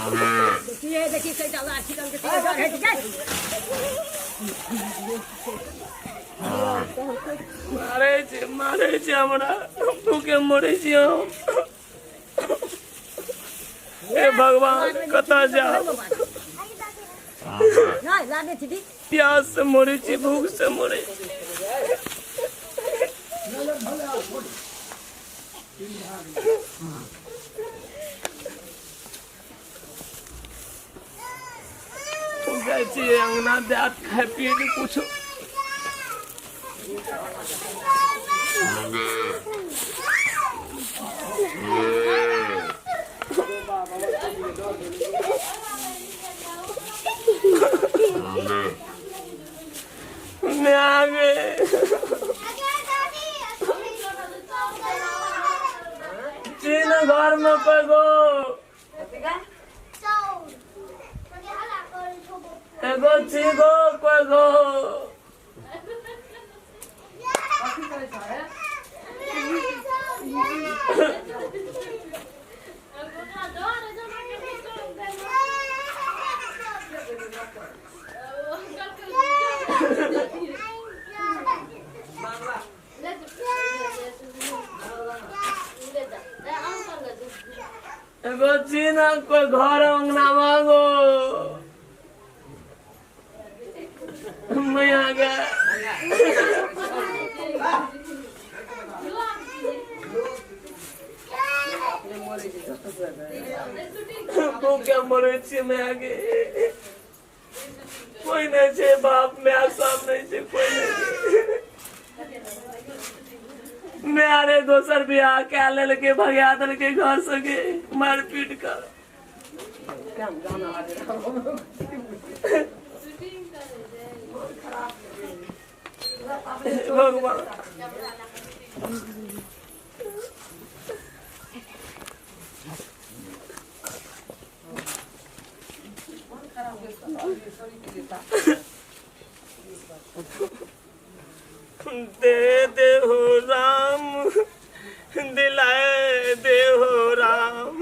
देखिए देखिए कैटा लाठी लग के डर हटि जाए। मारै छै, मारै छै हमरा, भूखे मरै छी हम। हे भगवान, कतऽ जाउ? नहि लागे छी। प्यास से मरै छी, भूख से मरै छी। जाइ छी अंगना, देत खाय पिए के कुछो। माय गे, चीन घर में पैगो एगो छी गो कोई गो। एगो छी ना कोई घर अंगना मांगो मैं आ गया। भूखे मरे छी मैं आगे, कोई नहीं छे, बाप my सब नहीं छे, कोई नहीं छे। मैं अरे दोसर बियाह कए लेलके, भगा देलके घर से के मार पीट कर। भगवान, दे दे हो राम, दिलाए दे हो राम,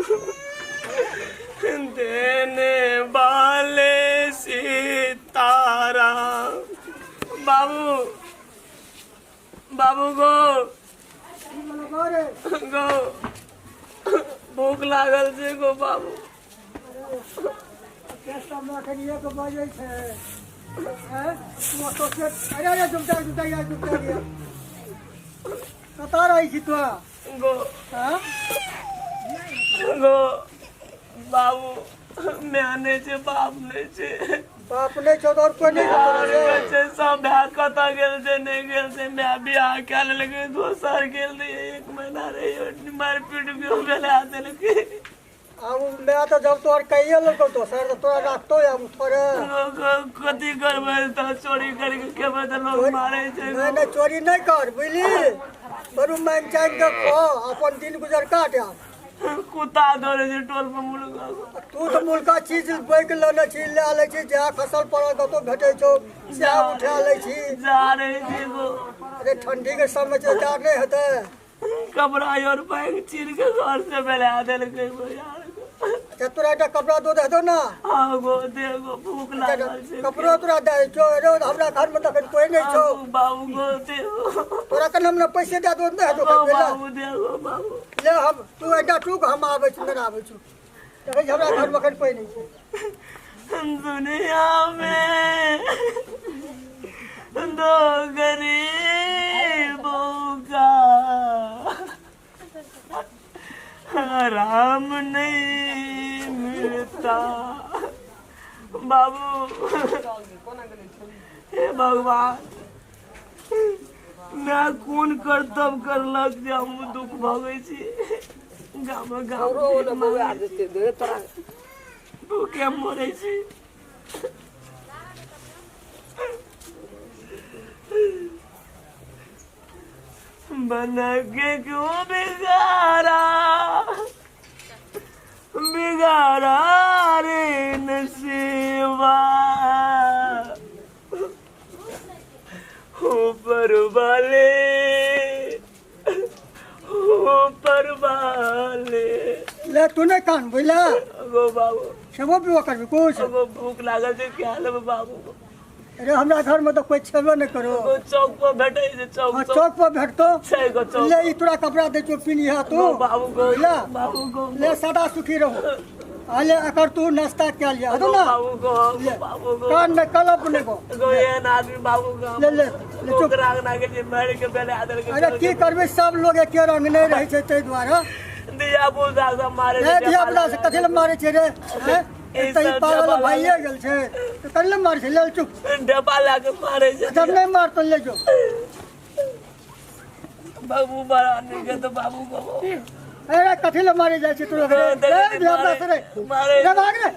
देने वाले सीताराम। बाबू, बाबू गो गो, भूख लागल छै गो बाबू। एखन एक बजै छै हैं? तू ओतऽ से अरे अरे जुमटा जुमटा या जुमटा या कतऽ रहै छी तोरा? गो। हँ? गो बाबू, माय नहि छै, बाप नहि छै। बाप नहि छौ तऽ आओर कोइ नहि छौ तोरा से? छै सब, भाय कतऽ गेल छै, नहि गेल छै। माय बियाह कए लेलकै, दोसर गेल रहियै, एक महीना रहियै, मारि पीट भेला देलकै। आब माय तऽ जब तोहर कहिए लेलकौ दोसर तऽ तोरा राखतौ आब थोड़े? कथी करबै तऽ? चोरी करके खेबै तऽ लोग मारै छै। नहि नहि, चोरी नहि कर, बुझली? बरू मानि चानि कऽ खो, अपन दिन गुजर काट आब। कुत्ता दौड़े छै टोल पर मुर्गा। तू तऽ मुलका चीज बैक लेने छी, लए लै छी, जहाँ खसल पड़ल कतौ भेटै छौ सएह उठा लै छी। जा रहे छी गो। अरे, ठंडी के समय छै, जाड़ नहि हेतै? कपड़ा और बैग चीर के घर से बेला देलकै गो यार। अच्छा, तोरा एकटा कपड़ा दो देतो ना? हाँ गो, दे गो, भूख लागल छै। कपड़ो तोरा दे छौ। रे, हमरा घर में तखन कोई नहीं छौ। बाबू, बाबू गो, दे गो। तोरा कन हम ने पैसे दे दो, नहि हेतौ? गो। ले। बाबू, दे गो बाबू। ले, हम तू एकटा टूक, हम आबै छी, नहि आबै छी। देखै छी, हमरा घर में अखन कोई नहीं छै। दुनिया में दो गरीबों का आराम नहीं मिलता। बाबू, हे भगवान, मैं कोन कर्तव्य करलक जे हम दुख भोगै छी? गाम गाम भूखे मरै छी। बना के क्यों बिगाड़ा बिगाड़ा रे नसीबा, ऊपर वाले, ऊपर वाले। ले, तू नहि कान, बुझला? गो बाबू खेबो पीबो करबी कुछ गो भूख लागल छै क्या लेबै बाबू अरे हमरा घर में तो कोई छेबे नहीं करो गो चौक पर भेटै छै चौक हाँ चौक चौक पर भेटतो छै गो चौक ले ई तोरा कपड़ा दै छौ पिन्हिया तू गो बाबू गो ले बाबू गो ले सदा सुखी रहो अले अकर तू नाश्ता क्या लिया हतो ना बाबू गो ले बाबू गो कान में कलप नहीं गो गो एहन आदमी बाबू गो ले ले ले चुप ओकरा अंगना गेलियै मारि के बेला देलकै अरे की करबै सब लोग एके रंग नहीं रहै छै ताहि दुआरे दिया पुता सब मारे ए धिया पुता से कथी लए मारै छै रे हैं? ई तऽ ई सब पागल डबा भइए गेल छै तऽ कथी लए मारै छै ले चुप डबा ला के मारे छै जब नहि मारतो ले जो बाबू बड़ा नीक है तो बाबू को अरे कथी लए मारे जाइ छै तू रे ए धिया पुता से रे मारे रे भाग रे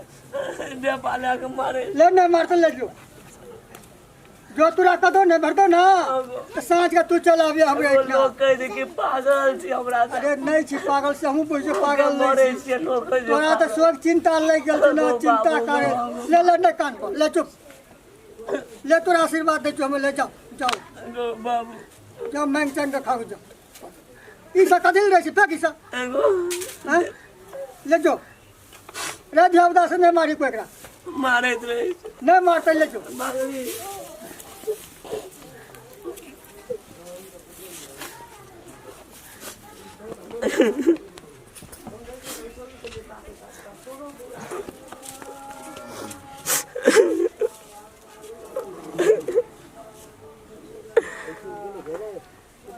डबा ला के मारे ले नहीं मारतो ले जो जो तोरा कदो नहीं भरतो ना तऽ साँझ के तू चल आबिया हमरे एगो एहिठिना लोग कहै छै कि पागल छी हमरा से अरे नहीं छी पागल से हमहूँ बुझै पागल नहीं मरै छी छियै लोग कहै छै तोरा तऽ शोक चिंता लागि गेल छौ ना बाबू, चिंता बाबू, करे बाबू। ले ले नहीं कान पर ले चुप ले तोरा आशीर्वाद दै छियौ हमे ले जाओ जाओ एगो बाबू जाओ मांग चांग के खाओ जाओ ई सब कथी लए रहै छै फेंक ई सब एगो हैं ले जो रे धिया से नहीं मारी कोई एकरा मारैत रहै छै नहीं मारते ले जो बाबू